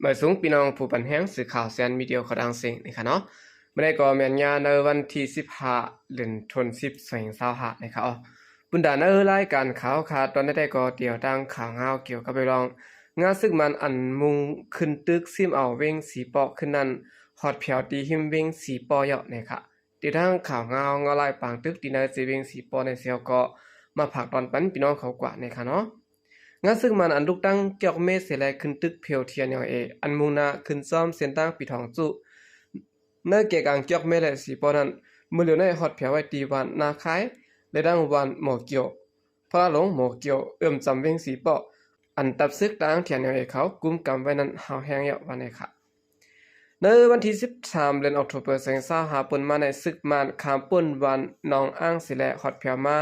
ບາຍສະບາຍດີພີ່ນ້ອງຜູ້ປັນແຮງສື່ຂ່າວແຊນມີເດຍຂອງຕ່າງເຊງນີ້ຄ່ະເນາະ. ມື້ນີ້ກໍແມ່ນຍາມໃນວັນທີສິບຫ້າ ເດືອນ ສິບ ສອງພັນຊາວຫ້ານີ້ຄ່ະເນາະ. ບັນດາໃນລາຍການຂ່າວຂະເນາະ ຕອນນີ້ກໍຕຽວຕັ້ງຂ່າວງາວກ່ຽວກັບເລື່ອງງານສຶກມານອັນມຸງຂຶ້ນຕຶກຊິມເອົາເວັງສີປໍ້ຂຶ້ນນັ້ນ ຮອດແຜວທີ່ຮິມເວັງສີປໍ້ແລ້ວນີ້ຄ່ະ. ຕິດຕາມຂ່າວງາວ ງາວລາຍປາງຕຶກທີ່ໃນເຂດເວັງສີປໍ້ໃນເຊວກໍມາຝາກຕອນປັນພີ່ນ້ອງເຂົາກວ່ານີ້ຄ່ະເນາະ. ງານສຶກມານອັນລຸກຕັ້ງກຽກເມເສແລຂຶ້ນຕຶກແຜວ ທີເອັນແອລເອ ອັນມຸ່ງໜ້າຂຶ້ນຊອມເສັ້ນທາງປີທອງຈຸ ໃນເຂດກາງກຽກເມ ແລະ ສີປໍ້ນັ້ນ ມື້ຫຼຽວໃນຮອດແຜວໄວ້ທີ່ບ້ານນາຄາຍ ແລະ ດັ່ງບ້ານໝໍກຽວ ພະລາດຫຼົງໝໍກຽວ ເອື້ອມຈຳເວັງສີປໍ້ ອັນທັບສຶກທາງ ທີເອັນແອລເອ ເຂົາກຸມກຳໄວ້ນັ້ນ ຮ້າວແຮງແລ້ວວ່າແນ່ຄ່ະ. ໃນວັນທີສິບສາມ ເດືອນອອກໂທເບີ ສອງພັນຊາວຫ້າ ເປັນມາໃນ ຊຶກມານຂ້າມພົ້ນບ້ານໜອງອ່າງເສແລ ຮອດແຜວມາ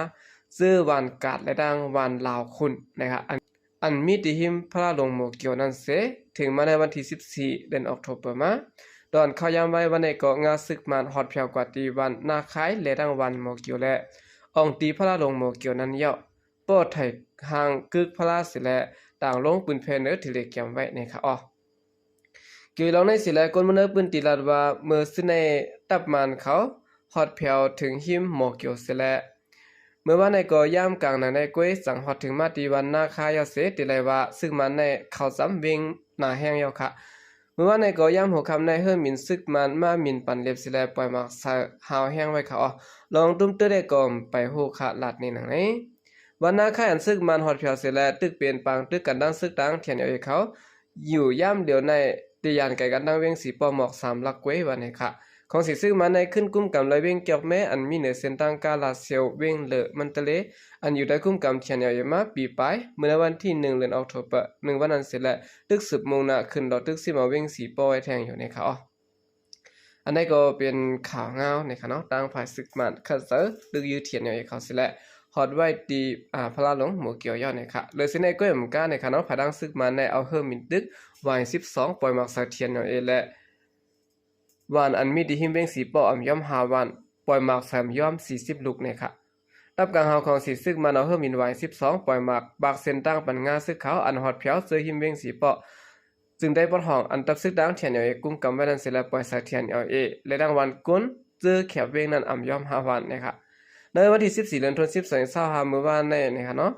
ເຈີບ້ານກາດ ແລະ ດັ່ງບ້ານລາວຂຸນນະຄະ ອັນ ອັນມີທີ່ຮິມພະລາດຫຼົງໝໍກຽວນັ້ນເສ ເຖິງມາໃນວັນທີສິບສີ່ ເດືອນອອກໂທເບີມາ ຕອນເຂົ້າຍາມໄວວັນນີ້ກໍງາຊຶກມານຮອດແຜວກວ່າທີ່ບ້ານນາຄາຍ ແລະ ດັ່ງບ້ານໝໍກຽວ ແລະ ອ່ອງຕີພະລາດຫຼົງໝໍກຽວນັ້ນແລ້ວ ເພາະໄຖຮ່າງກຶກພະລາເສແລ ຕາງລົງປືນແພເນີທີ່ເລກກຽມໄວ້ນີ້ຄ່ະເນາະ. ກ່ຽວກັບເລື່ອງນີ້ເສແລ ຄົນເມືອງໃນພື້ນທີ່ລາດວ່າ ມື້ຊືນໃນຕັບມານເຂົາຮອດແຜວເຖິງຮິມໝໍກຽວເສແລ ເມື່ອວານໃນກໍຍາມກາງນາງໃນກ້ວຍ ຈັ່ງຮອດເຖິງມາທີ່ບ້ານນາຄາຍເສ ຕິໄລວ່າຊຶກມານໃນເຂົ້າຈຳເວັງໜາແຮງແລ້ວຄ່ະ. ເມື່ອວານໃນກໍຍາມຫົວຄ່ຳໃນເຮີ້ມບິນຊຶກມານມາບິນປັນເລັບເສແລ ປ່ອຍໝາກໃສ່ ຮ້າວແຮງໄວ້ຄ່ະເນາະ. ລອງຕຸ້ມເຕີໄດ້ກໍໄປຮູ້ຄ່ະ ລາດນີ້ນາງໃນ ວັນນາຄາຍ ອັນຊຶກມານຮອດແຜວເສແລ ຕຶກເປັນປາງຕຶກກັນດັ່ງຊຶກທາງ ທີເອັນແອລເອ ເຂົາ ຢູ່ຍາມດຽວໃນ ທີ່ຢ້ານໄກກັນດັ່ງເວັງສີປໍ້ໝອກສາມຫຼັກກວ່າວ່າແນ່ຄ່ະ. ຂອງສີຊຶກມານໃນຂຶ້ນກຸມກຳລອຍເວັງກຽກແມ ອັນມີເໜືອເສັ້ນທາງກາລາເຊວ ເວັງເລີ ມັນຕະເລ ອັນຢູ່ໃຕ້ກຸມກຳ ທີເອັນແອລເອ ມາປີປາຍ ເມື່ອໃນວັນທີໜຶ່ງ ເດືອນອອກໂທເບີ ໜຶ່ງວັນນັ້ນເສແລ ຕຶກສືບມຸ່ງໜ້າຂຶ້ນລອດຕຶກຊິມເອົາເວັງສີປໍ້ໄວ້ແທງຢູ່ແນ່ຄ່ະເນາະ. ອັນໃດກໍເປັນຂ່າວງາວນີ້ຄ່ະເນາະ ທາງຝ່າຍຊຶກມານຄັດເຊີຕຶກຢື້ ທີເອັນແອລເອ ເຂົາເສແລ ຮອດໄວ້ທີ່ ອາ ພະລາດຫຼົງໝໍກຽວແລ້ວນີ້ຄ່ະ. ເລີຍຊິໃນກ້ວຍໝາກການີ້ຄ່ະເນາະ ພາຍຫຼັງຊຶກມານໃນເອົາເຮີ້ມບິນຕຶກ ວາຍສິບສອງ ປ່ອຍໝາກໃສ່ ທີເອັນແອລເອ ແລະ ບ້ານອັນມີທີ່ຮິມເວັງສີປໍ້ ອຳຍອມຫ້າບ້ານ ປ່ອຍໝາກໃສ່ ອຳຍອມສີ່ສິບລູກນີ້ຄ່ະ. ຕັບກາງເຮົາຂອງສີຊຶກມານເອົາເຮີ້ມບິນ ວາຍສິບສອງ ປ່ອຍໝາກ ປາກເສັ້ນທາງປັນງາຊຶກເຂົາ ອັນຮອດແຜວເຈີຮິມເວັງສີປໍ້ ຈຶ່ງໄດ້ປອດຫ້ອງ ອັນຕັບຊຶກທາງ ທີເອັນແອລເອ ກຸມກຳໄວ້ນັ້ນເສແລ ປ່ອຍໃສ່ ທີເອັນແອລເອ ແລະ ດັ່ງບ້ານກຸນ ເຈີແຄບເວັງນັ້ນ ອຳຍອມຫ້າບ້ານນີ້ຄ່ະ. ໃນວັນທີສິບສີ່ ເດືອນ ສິບ ສອງພັນຊາວຫ້າ ມື້ວານນີ້ນີ້ຄ່ະເນາະ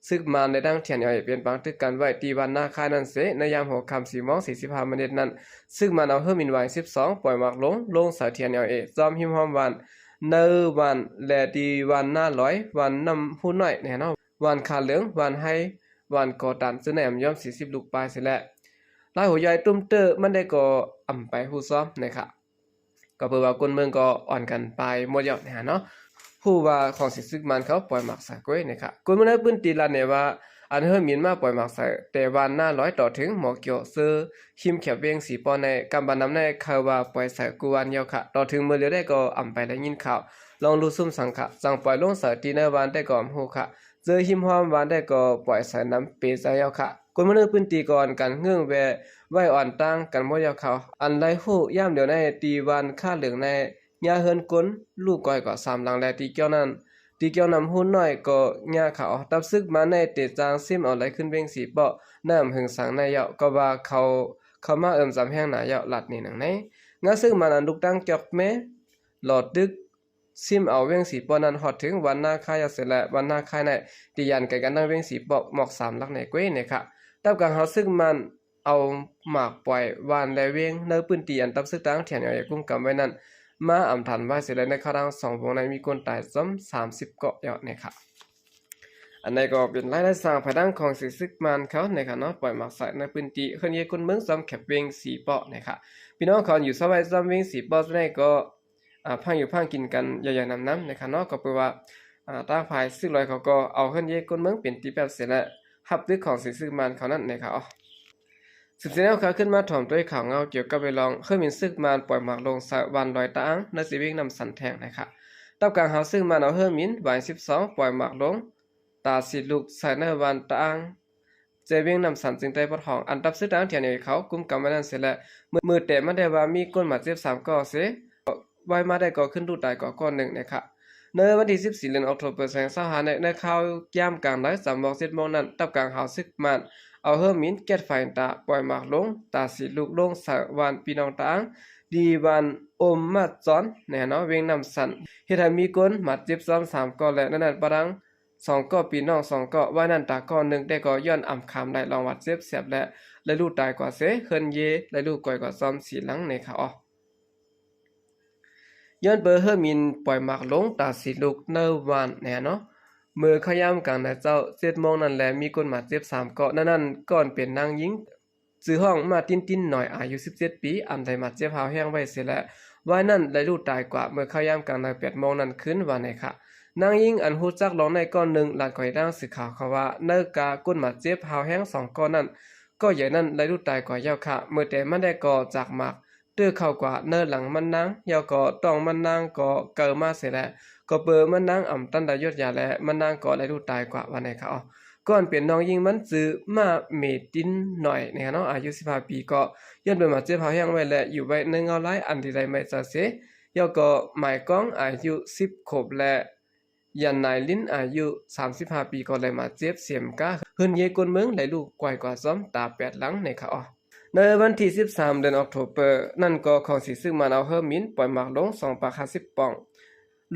ຊຶກມານ ແລະ ດັ່ງ ທີເອັນແອລເອ ເປັນປາງຕຶກກັນໄວ້ທີ່ບ້ານນາຄາຍນັ້ນເສ ໃນຍາມຫົວຄ່ຳ ສີ່ໂມງ ສີ່ສິບຫ້າ ມານິດນັ້ນ ຊຶກມານເອົາເຮີ້ມບິນ ວາຍສິບສອງ ປ່ອຍໝາກລົງ ລົງໃສ່ ທີເອັນແອລເອ ຈອມຮິມຮ່ອມບ້ານ ເນີບ້ານ ແລະ ທີ່ບ້ານນາລອຍ ບ້ານນ້ຳຮູນ້ອຍນີ້ເນາະ ບ້ານຄາເຫຼືອງ ບ້ານໄຮ ບ້ານກໍຕານ ເຊິ່ງໄດ້ອຳຍອມສີ່ສິບລູກປາຍເສແລະ ຫຼາຍຫົວໃຫຍ່ຕຸ້ມເຕີມັນໄດ້ກໍອຳໄປຮູ້ຊອມນີ້ຄ່ະ. ກໍເພາະວ່າຄົນເມືອງກໍອ່ອນກັນໄປໝົດແລ້ວນີ້ເນາະ ຮູ້ວ່າຂອງສີຊຶກມານເຂົາປ່ອຍໝາກໃສ່ກ້ວຍນີ້ຄ່ະ. ຄົນເມືອງໃນພື້ນທີ່ລາດແນ່ວ່າ ອັນເຮີ້ມບິນມາປ່ອຍໝາກໃສ່ ແຕ່ບ້ານນາລອຍຕໍ່ເຖິງໝໍກຽວ ເຊີ ຮິມແຄບເວັງສີປໍ້ໃນກຳບ້ານນຳໃນ ເຂົາວ່າປ່ອຍໃສ່ກູ່ບ້ານແລ້ວຄ່ະ. ຕໍ່ເຖິງມື້ລຽວໄດ້ກໍອຳໄປໄດ້ຍິນຂ່າວ ລອງຮູ້ຊຸມສັງຂະ ຈັ່ງປ່ອຍລົງໃສ່ທີ່ເນີບ້ານໄດ້ກໍອຳຮູ້ຄ່ະ. ເຈີຮິມຮ່ອມບ້ານໄດ້ກໍປ່ອຍໃສ່ນຳເປໃສ່ແລ້ວຄ່ະ. ຄົນເມືອງໃນພື້ນທີ່ກໍອ່ອນກັນເງື້ອງແວ່ໄຫວ້ອ່ອນຕ່າງກັນໝົດແລ້ວຄ່ະ. ອັນໄດ້ຮູ້ຍາມດຽວໃນທີ່ບ້ານຄາເຫຼືອງໃນ ຍາເຮືອນຄົນລູກກ້ອຍກໍສາມຫຼັງ ແລະ ທີ່ກ່ຽວນັ້ນ ທີ່ກ່ຽວນ້ຳຮູນ້ອຍກໍຍາຂາວ ຕັບຊຶກມາໃນເຕະຈາງຊິມເອົາໄຫຼຂຶ້ນເວັງສີປໍ້ ນ້ຳຫຶງສັງໃນເຍົາະ ກໍວ່າເຂົາ ເຂົ້າມາເອີ້ມຈຳແຮງໜາເຍົາະ ລາດນີ້ນາງໃນ. ງາຊຶກມານອັນລຸກຕັ້ງກຽກແມ ຫຼໍ່ຕຶກ ຊິມເອົາເວັງສີປໍ້ນັ້ນ ຮອດເຖິງວັນນາຄາຍເສແລະ ວັນນາຄາຍໃນ ທີ່ຢ້ານໄກກັນທັງເວັງສີປໍ້ໝອກສາມຫຼັກໃນເກວເນຄະ. ຕັບກາງເຮົາຊຶກມານ ເອົາໝາກປ່ອຍບ້ານ ແລະ ເວັງ ໃນພື້ນທີ່ອັນຕັບຊຶກທາງ ທີເອັນເອັລເອ ກຸມກຳໄວ້ນັ້ນ ມາອຳທັນໄວ້ເສແລະ ໃນຄາວທາງສອງວົງໃນ ມີຄົນຕາຍຈຳສາມສິບເກາະແລ້ວເນຄະ. ອັນໃດກໍເປັນລາຍໄດ້ສ້າງພາຍຫຼັງຂອງເສກຊຶກມານເຂົາເນຄະເນາະ ປ່ອຍໝາກໃສ່ໃນພື້ນທີ່ເຮືອນເຮືອນຄົນເມືອງ ຊອມແຄມເວັງສີປໍ້ເນຄະ. ພີ່ນ້ອງເຂົາຢູ່ຊາວໄວຊອມເວັງສີປໍ້ ສ່ວນໃຫຍ່ກໍ ອ່າ ພັງຢູ່ພັງກິນກັນຢ່າໆນຳໆເນຄະເນາະ. ກໍເປີວ່າ ອ່າ ທາງຝ່າຍຊຶກລອຍເຂົາກໍເອົາເຮືອນເຮືອນຄົນເມືອງເປັນທີ່ແປບເສແລະ ຮັບຕຶກຂອງເສກຊຶກມານເຂົານັ້ນເນຄະ. ສືບເສຍແລ້ວ ເຮົາຂຶ້ນມາຖອມໂຕຍຂ່າວເງົາກ່ຽວກັບເລື່ອງເຮືອບິນຊຶກມານປ່ອຍໝາກລົງໃສ່ບ້ານລອຍຕາອ່າງ ໃນເຊເວັງນ້ຳສັນແທງເນຄະ. ຕັບກາງເຮົາຊຶກມານເອົາເຮືອບິນ ວາຍສິບສອງ ປ່ອຍໝາກລົງ ຕາສີລູກ ໃສ່ໃນບ້ານຕາອ່າງ ເຊເວັງນ້ຳສັນ ຈຶ່ງໄດ້ປະທ້ອງ ອັນຕັບຊຶກທາງ ທີເອັນເອ ເຂົາກຸມກຳໄວ້ນັ້ນເສແລະ ມື້ແຕ່ມາໄດ້ວ່າມີຄົນບາດເຈັບສາມເກາະເສ ໄວມາໄດ້ກໍຂຶ້ນລູກຕາຍກໍເກາະໜຶ່ງເນຄະ. ໃນວັນທີສິບສີ່ ເດືອນອອກໂທເບີ ສອງພັນຊາວຫ້າ ໃນ ໃນຂ່າວຍາມກາງໄລ ສາມໂມງ ເຈັດໂມງນັ້ນ ຕັບກາງເຮົາຊຶກມານ ເອົາເຮີມິນແກັສໄຟຕາ ປ່ອຍໝາກລົງ ຕາສີລຸກລົງໃສ່ບ້ານພີ່ນ້ອງຕາງ ທີ່ບ້ານອົມມາຈອນ ແນ່ເນາະ ວຽງນ້ຳສັນ ເຮັດໃຫ້ມີຄົນບາດເຈັບຊອມສາມເກາະ ແລະ ໃນນັ້ນປະທັງສອງເກາະ ພີ່ນ້ອງສອງເກາະ ວ່ານັ້ນຕາເກາະໜຶ່ງ ແຕ່ກໍຍ້ອນອຳຄາມໄດ້ລອງບາດເຈັບສຽບ ແລະ ໄດ້ລຸກຕາຍກວ່າເສ ເຮືອນເຢໄດ້ລຸກກວາຍກວ່າຊອມສີ່ຫຼັງ ແນ່ຄະເນາະ. ຍ້ອນເປີເຮີມິນປ່ອຍໝາກລົງ ຕາສີລຸກໃນບ້ານ ແນ່ເນາະ ເມື່ອເຂົ້າຍາມກາງນາເຈົ້າ ເຈັດໂມງນັ້ນແລະ ມີຄົນບາດເຈັບສາມເກາະ ໃນນັ້ນກ່ອນເປັນນາງຍິງ ຊື່ຮ້ອງມາຕິນຕິນໜ້ອຍ ອາຍຸສິບເຈັດປີ ອັນໄດ້ບາດເຈັບຮ້າວແຮງໄວ້ເສຍແລ້ວ ວ່ານັ້ນໄດ້ລຸກຕາຍກວ່າ ເມື່ອເຂົ້າຍາມກາງນາແປດໂມງນັ້ນຄືນ ວ່າແນ່ຄະ. ນາງຍິງອັນຮູ້ຈັກລອງໃນເກາະໜຶ່ງ ລາດຂ້ອຍທາງສື່ຂ່າວເຂົາວ່າ ໃນກາຄົນບາດເຈັບຮ້າວແຮງສອງເກາະນັ້ນ ເກາະໃຫຍ່ນັ້ນໄດ້ລຸກຕາຍກວ່າແລ້ວຄະ ເມື່ອແຕ່ມັນໄດ້ກໍຈາກໝາກ ເຕີເຂົ້າກວ່າໃນຫຼັງມັນນາງ ແລ້ວກໍຕ້ອງມັນນາງກໍເກີມາເສຍແລ້ວ ກໍເປີມັນນາງອຳຕັນໄດ້ຢົດຢາແລະ ມັນນາງກໍໄດ້ລຸກຕາຍກວ່າ ວ່າແນ່ຄະເນາະ. ກ່ອນເປັນນ້ອງຍິງມັນຊື່ມາເມຕິນໜ້ອຍ ແນ່ເນາະ ອາຍຸສິບຫ້າປີ ກໍຍ້ອນເປັນບາດເຈັບຮ້າວແຮງໄວ້ ແລະ ຢູ່ໄວ້ໃນເງົາລາຍອັນທີ່ໄດ້ໄມ້ຈາເສ ແລ້ວກໍໝາຍກອງອາຍຸສິບຂວບ ແລະ ຢານນາຍລິນ ອາຍຸສາມສິບຫ້າປີ ກໍໄດ້ບາດເຈັບເສຍມກາ ເຮືອນເຢຄົນເມືອງໄດ້ລຸກກວາຍກວ່າຊອມຕາແປດຫຼັງ ແນ່ຄະເນາະ. ໃນວັນທີສິບສາມ ເດືອນອອກໂທເປີນັ້ນກໍ ຂອງສີຊຶກມານເອົາເຮີມິນປ່ອຍໝາກລົງສອງປາກຫ້າສິບປ່ອງ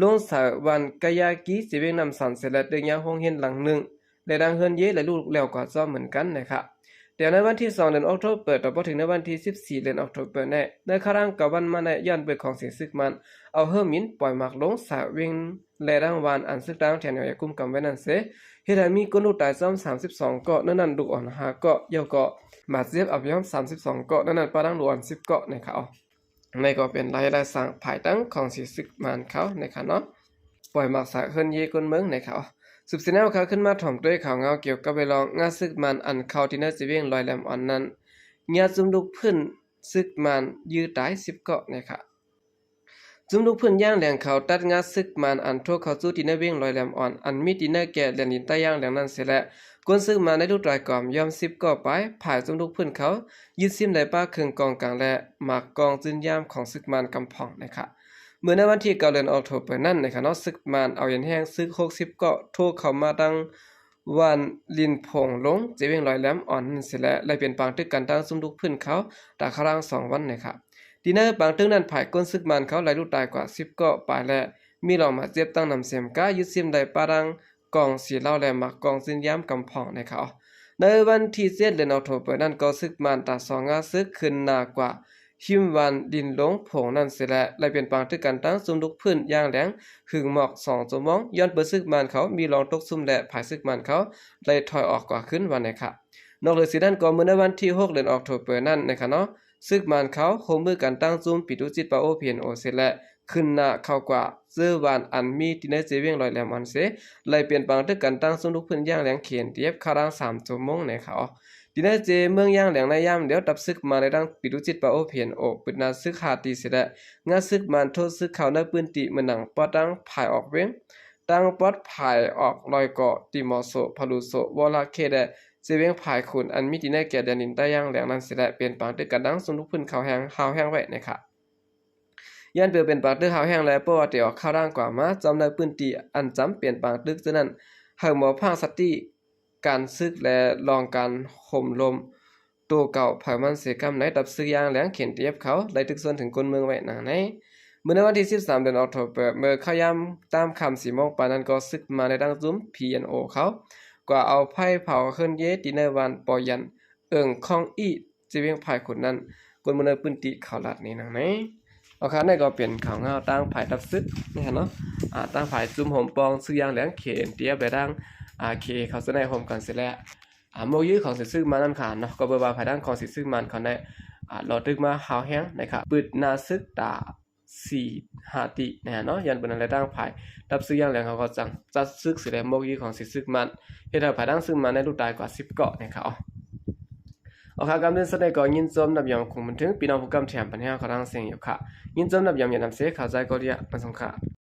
ລົງໃສ່ບ້ານກະຢາກີ ເຈວຽງນ້ຳສັນເສຍແລ້ວ ຕຶກຍາໂຮງຮຽນຫຼັງໜຶ່ງ ແລະ ດັ່ງເຮືອນເຢໄດ້ລຸກແລ້ວກວ່າຊອມເໝືອນກັນ ແນ່ຄະ. ແຕ່ໃນວັນທີສອງ ເດືອນອອກໂທເປີ ຕໍ່ບໍ່ເຖິງໃນວັນທີສິບສີ່ ເດືອນອອກໂທເປີແນ່ ໃນຄາວຫຼັງເກົ້າວັນມາແນ່ ຍ້ອນເປີຂອງສີຊຶກມານເອົາເຮີມິນປ່ອຍໝາກລົງໃສ່ວຽງ ແລະ ດັ່ງບ້ານອັນຊຶກຕາງແຖວແນວຢາກກຸມກຳໄວ້ນັ້ນເສ ເຮັດໃຫ້ມີຄົນລຸກຕາຍຊອມສາມສິບສອງເກາະ ໃນນັ້ນລູກອ່ອນຫ້າເກາະ ແລ້ວກໍບາດເຈັບອັບຍອມສາມສິບສອງເກາະ ໃນນັ້ນປະທັງລູກອ່ອນສິບເກາະ ແນ່ຄະເນາະ. ໃນກໍເປັນລາຍລາຍສ້າງພາຍຕັ້ງຂອງສີຊຶກມານເຂົາ ແນ່ຄະເນາະ ປ່ອຍໝາກສາເຮືອນເຢຄົນເມືອງ ແນ່ຄະເນາະ. ສືບສຽນແນວຂ່າວຂຶ້ນມາຖ່ອມດ້ວຍຂ່າວເງາກ່ຽວກັບເວລອງງາຊຶກມານ ອັນເຂົ້າທີ່ໃນເຈວຽງລອຍແຫຼມອ່ອນນັ້ນ ຍາດຈຸ້ມລຸກພື້ນຊຶກມານຢື້ຕາຍສິບເກາະ ແນ່ຄະ. ຈຸ້ມລຸກພື້ນຢ່າງແຫຼງເຂົາຕັດງາຊຶກມານ ອັນໂທເຂົ້າສູ່ທີ່ໃນວຽງລອຍແຫຼມອ່ອນ ອັນມີທີ່ໃນແກ່ແດນດິນໃຕ້ຢ່າງແຫຼງນັ້ນເສຍແລ້ວ ຄົນຊຶກມານໄດ້ລຸກຕາຍກວ່າຍອມສິບເກາະປາຍ ພາຍຈຸ້ມລຸກພື້ນເຂົາຍຶດຊິມໄດ້ປາເຄື່ອງກອງກາງ ແລະ ໝາກກອງຈືນຢາມຂອງຊຶກມານກຳພອງ ແນ່ຄະ. ເມື່ອໃນວັນທີເກົ້າ ເດືອນອອກໂທເປີນັ້ນ ແນ່ຄະເນາະ ຊຶກມານເອົາເຢັນແຮງຊຶກຫົກສິບເກາະ ໂທເຂົ້າມາທາງ ບ້ານລິນຜົງລົງ ເຈວຽງລອຍແຫຼມອ່ອນນັ້ນເສຍແລ້ວ ໄດ້ເປັນປາງຕຶກກັນທາງຊຸມລຸກພື້ນເຂົາ ຕາຄາລາງສອງວັນ ແນ່ຄະ. ທີ່ໃນປາງຕຶກນັ້ນ ຝ່າຍຄົນຊຶກມານເຂົາໄດ້ລຸກຕາຍກວ່າສິບເກາະປາຍ ແລະ ມີລອງບາດເຈັບຕັ້ງນຳເສມກາ ຍຶດຊິມໄດ້ປາດັງກອງສີເຫຼົ້າ ແລະ ໝາກກອງຈືນຢາມກຳພອງ ແນ່ຄະ. ໃນວັນທີເຈັດ ເດືອນອອກໂທເປີນັ້ນ ກໍຊຶກມານຕາຊອງງາຊຶກຂຶ້ນໜ້າກວ່າ ຮິມບ້ານດິນລົງໂພງນັ້ນເສຍແລ້ວ ໄດ້ເປັນປາງຕຶກກັນທາງຊຸມລຸກພື້ນຢ່າງແຫຼງ ຫຶງໝອກສອງຊົ່ວໂມງ ຍ້ອນເປີຊຶກມານເຂົາມີລອງຕົກຊຸມ ແລະ ຝ່າຍຊຶກມານເຂົາໄດ້ຖອຍອອກກວ່າຄືນ ວ່າແນ່ຄະ. ນອກເໜືອຈາກນັ້ນກໍ ເມື່ອໃນວັນທີຫົກ ເດືອນອອກໂທເປີນັ້ນ ແນ່ຄະເນາະ ຊຶກມານເຂົາຮ່ວມມືກັນຕັ້ງຊຸມປີຕູຈິດປາໂອ ພີເອັນໂອ ເສຍແລ້ວ ຂຶ້ນໜ້າເຂົ້າກວ່າເຈີບ້ານອັນມີທີ່ໃນເຈວຽງລອຍແຫຼມອ່ອນເສ ໄດ້ປ່ຽນປາງຕຶກກັນຕັ້ງຊຸມລຸກພື້ນຢ່າງແຫຼງ ເຄເອັນທີເອັຟ ຄາລາງສາມຊົ່ວໂມງ ແນ່ຄະ. ທີ່ໃນເຈເມືອງຢ່າງແຫຼງໃນຍາມດຽວ ຕັບຊຶກມານໄດ້ຕັ້ງປີຕູຈິດປາໂອ ພີເອັນໂອ ປຶດໜ້າຊຶກຫ້າຕີເສຍແລ້ວ ງາຊຶກມານໂທຊຶກເຂົ້າໃນພື້ນທີ່ເມືອງໜັງປອດ ທັງພາຍອອກວຽງ ທັງປອດພາຍອອກລອຍເກາະ ຕີມໍໂຊ ພະລູໂຊ ວໍລະເຄ ແລະ ເຈວຽງພາຍຂຸນ ອັນມີທີ່ໃນແກ່ແດນດິນໃຕ້ຢ່າງແຫຼງນັ້ນເສຍແລ້ວ ປ່ຽນປາງຕຶກກັນຕັ້ງຊຸມລຸກພື້ນເຂົາແຮງ ຮ້າວແຮງໄວ້ ແນ່ຄະ. ຢ້ານເປີເປັນປາກຕຶກຮ້າວແຮງ ແລະ ປະຫວັດທີ່ອອກຂ່າວທາງກວ່າມາ ຈອມໃນພື້ນທີ່ອັນຈຳເປັນປາກຕຶກເທື່ອນັ້ນ ໃຫ້ໝໍພາກສະຕິການຊຶກ ແລະ ລອງການໂຮມລົມໂຕເກົ່າໃຜມັນເສຍກຳໃນ ຕັບຊຶກຢ່າງແຫຼງ ເຄເອັນທີເອັຟ ເຂົາໄດ້ຕຶກຊວນເຖິງຄົນເມືອງໄວ້ດັ່ງໃນ. ເມື່ອໃນວັນທີສິບສາມ ເດືອນອອກໂທເປີ ເມື່ອເຂົ້າຍາມຕາມຄ່ຳສີ່ໂມງປາຍນັ້ນ ກໍຊຶກມານໄດ້ຕັ້ງຊຸມ ພີເອັນໂອ ເຂົາ ກວ່າເອົາໄຟເຜົາເຮືອນເຢ ທີ່ໃນບ້ານປໍຢັນ ເອີງຄອງອີ ເຈວຽງພາຍຂຸນນັ້ນ ຄົນເມືອງໃນພື້ນທີ່ເຂົາລາດນີ້ນຳໃນ. ເອົາຄະ ນັ້ນກໍເປັນຂ່າວງາວທາງຝ່າຍຕັບຊຶກ ນີ້ຫັ້ນເນາະ ອາ ທາງຝ່າຍຊຸມໂຮມປອງຊຶກຢ່າງແຫຼງ ເຄເອັນທີເອັຟ ແລະ ທາງ ອາ ເຄເອ ເຂົາຈະໄດ້ຮ່ວມກັນເສຍແລ້ວ ອາ ໝວກຍືດຂອງສີຊຶກມານນັ້ນຂະເນາະ ກໍເບີວ່າຝ່າຍທາງຂອງສີຊຶກມານເຂົາໄດ້ ອາ ລໍຕຶກມາຮ້າວແຮງ ແລະ ກະປຶດໜ້າຊຶກຕາ ສີ່ຫ້າຕີ ແນ່ເນາະ ຢ້ານເປັນນັ້ນແຫຼະ ທາງຝ່າຍຕັບຊຶກຢ່າງແຫຼງເຂົາກໍຈັ່ງຈັດຊຶກເສຍແລ້ວ ໝວກຍືດຂອງສີຊຶກມານ ເຮັດໃຫ້ຝ່າຍທາງຊຶກມານໄດ້ລຸກຕາຍກວ່າສິບເກາະ ແນ່ຄະ. ເອົາຄະ ກຳເດີນສະເໜີກໍຍິນຊົມນັບຍອມຄົງບັນເທີງ ພີ່ນ້ອງຜູ້ກຳແຖມບັນເທີງເຮົາທັງສຽງຢູ່ຄະ ຍິນຊົມນັບຍອມຢ່ານຳເສ ເຂົ້າໃຈກໍລຽນມາສົ່ງຄະ.